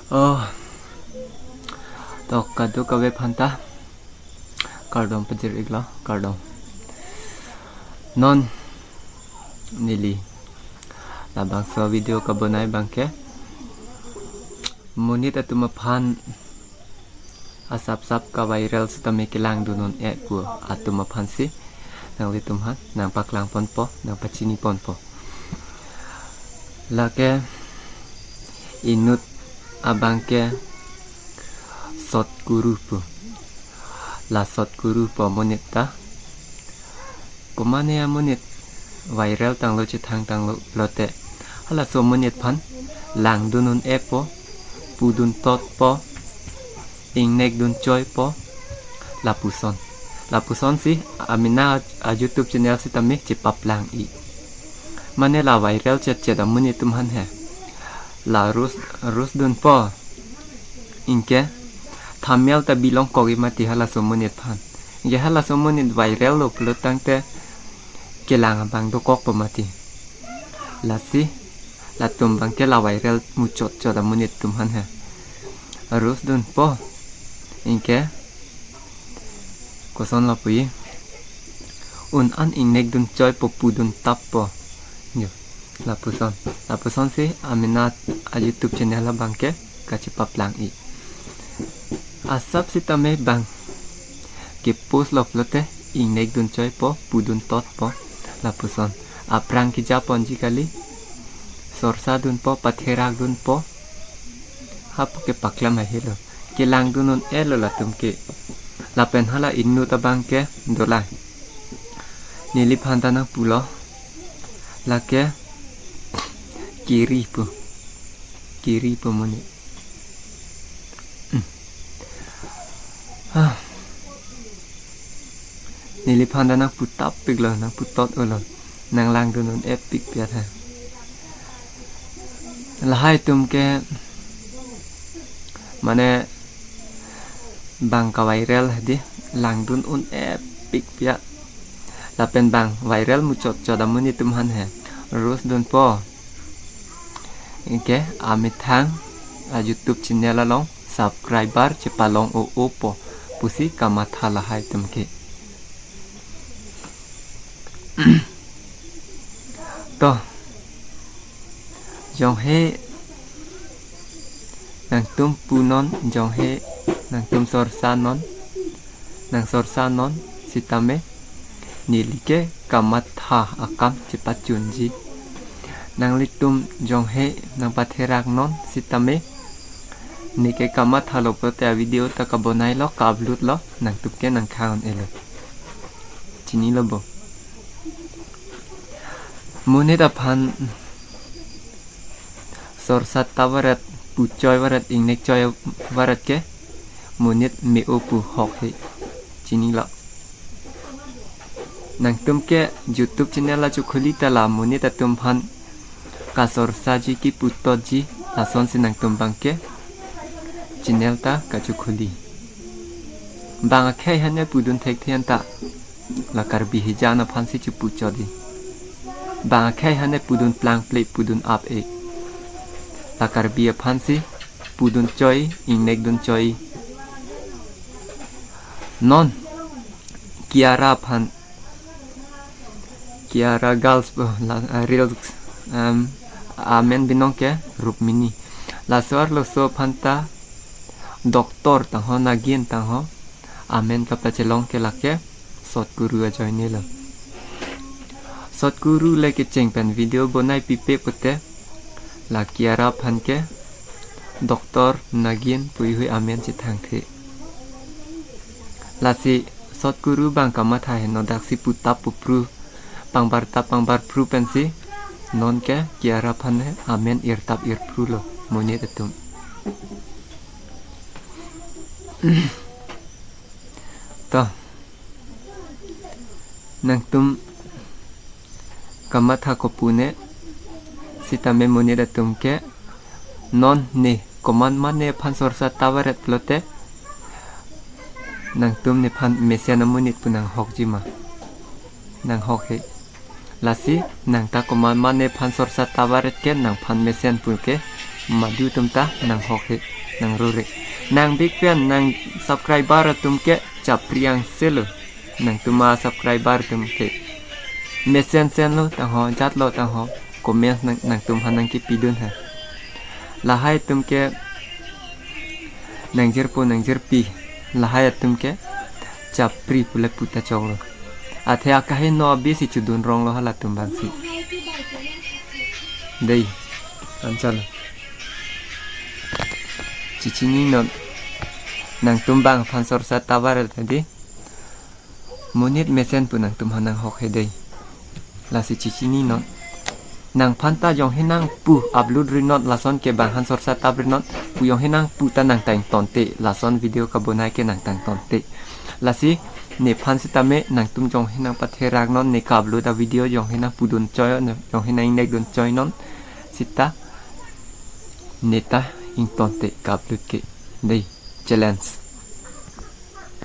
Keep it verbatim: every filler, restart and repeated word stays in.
Oh, to kadokave aphanta kardom pajir iklo, kardom. Non neli labangso video kabonai abangke monit atum aphan asapsap ka-viral sitame kelangdun un-e pu atum aphansi nanglitum aphan nangpaklangponpo, nangpachiniponpo. Lake inut abangke Sot Kuru pu. La Sot Kuru pu amonit ta, komatne amonit viral tanglo, chethang tanglo pulote, halaso amonit aphan langdun un-epo, pudun totpo, ingnek dun choipo, lapuson. Lapusonsi amena a-YouTube channel sitame chepaplang-i. Mane la viral chetchet amonit atum aphan he, la roast, roast dunpo, anke thumbnail ta bilong kok-i mati halaso amonit aphan. Anke halaso amonit viral lo pulo tangte kelang abang dokokpo mati. Lasi latum abangke la viral muchotchot amonit atum aphan he, roast dunpo, anke koson lapu-i, un an ingnek dun choipo, pudun tappo. Jo, lapuson. Lapusonsi amena a-YouTube channel abangke kachepaplang-i. Asap sitame bang ke-post lo pulote ingnek dun choipo, pudun totpo, lapuson. Aphrang kejaponji kali, sorsa dunpo, patherak dunpo, hapu ke paklam ahelo. Kelangdun un-elo latum ke. Lapen hala inut abangke dolang. Neliphan ta nangpulo. Lake Kiri pu. Kiri pu amonit. Hmm. Ah. Neliphan ta nangputap piklo, nangputot-olo. Nanglangdun un-e pikpi athe. Lahai atum ke mane bang ka-viral hedi, langdun un-e pikpi a. Lapen bang viral muchotchot amonit atum aphan he, roast dunpo, anke amethang a-YouTube channel along subscriber chepalong o-opo pusi kamatha lahai atum ke. To, jonghe nangtum punon, jonghe nangtum sorsanon, nangsorsanon sitame neli ke kamatha akam chepachunji. Nanglitum jonghe nangpatheraknon sitame neke kamathalo pulote a-video ta kabonailo, ka-uploadlo, nangtum ke nangkhang un-elo. Chinilo bo. Monit aphan sorsa ta varet, pu choi varet, ingnek choi varet ke monit me-o pu hok he. Chinilo. Nangtum ke YouTube channel achokhuli ta la monit atum aphan kasorsaji, keputotji, lasonsi nangtum abangke channel ta kachokhuli. Bang akhei aphan ne pudun thekthe anta, la Karbi hijan aphansi chepuchotji. Bang akhei aphan ne pudun plangple, pudun ap-e, la Karbi aphansi pudun choi, ingnek dun choi. Non Kiara aphan, Kiara Girls, oh, la, ah, Reels, em, amen binong ke Rukmini. Laso arloso aphanta doctor tangho, nagin tangho, amen kapachelong ke lake Sot Kuru ajoinelo. Sot Kuru le kecheng pen video bonai pipe pute, la Kiara aphan ke doctor, nagin puhui amen chethangthe. Lasi Sot Kuru abang kamatha heno, daksi putap pupru, pangbartap pangbarpru pensi non ke Kiara aphan he amen irtap irprulo monit atum. To, nangtum kamatha kopune sitame monit atum ke non ne komatma nephan sorsa ta varet pulote nangtum nephan mesen amonit pu nanghokji ma? Nanghok he. Lasi nang ta komatma nephan sorsa ta varet ke nangphan mesen pu ke madu atum ta nanghok he. Nang rure. Nang big fan, nang subscriber atum ke chapri angselo. Nangtum a subscriber atum ke mesen senlo tangho, jatlo tangho, comments nang, nangtum aphan nangkepidun ha. Lahai atum ke nangjirpo nangjirpi. Lahai atum ke chapri pule puta choklo. Athe akaheno abi si chudun ronglo halatum abangsi. Dei, anchal. Chechini non. Nangtum bang aphan sorsa tabar tadi. Monit mesen pu nangtum aphan nanghok he dei. Lasi chechini non. Nangphan ta jonghe nangpu upload ri non, lason ke bang aphan sorsa tap ri non pu jonghe nangpu ta nangtang tonte, lason video kabonai ke nangtang tonte. Lasi nephan sitame nangtum jonghe nangpatherak non, ne ka-upload a video jonghe nangpudun choi, jonghe nang-ingnek dun choi non sita ne ta ingtonte ka-upload ke. Dei, challenge.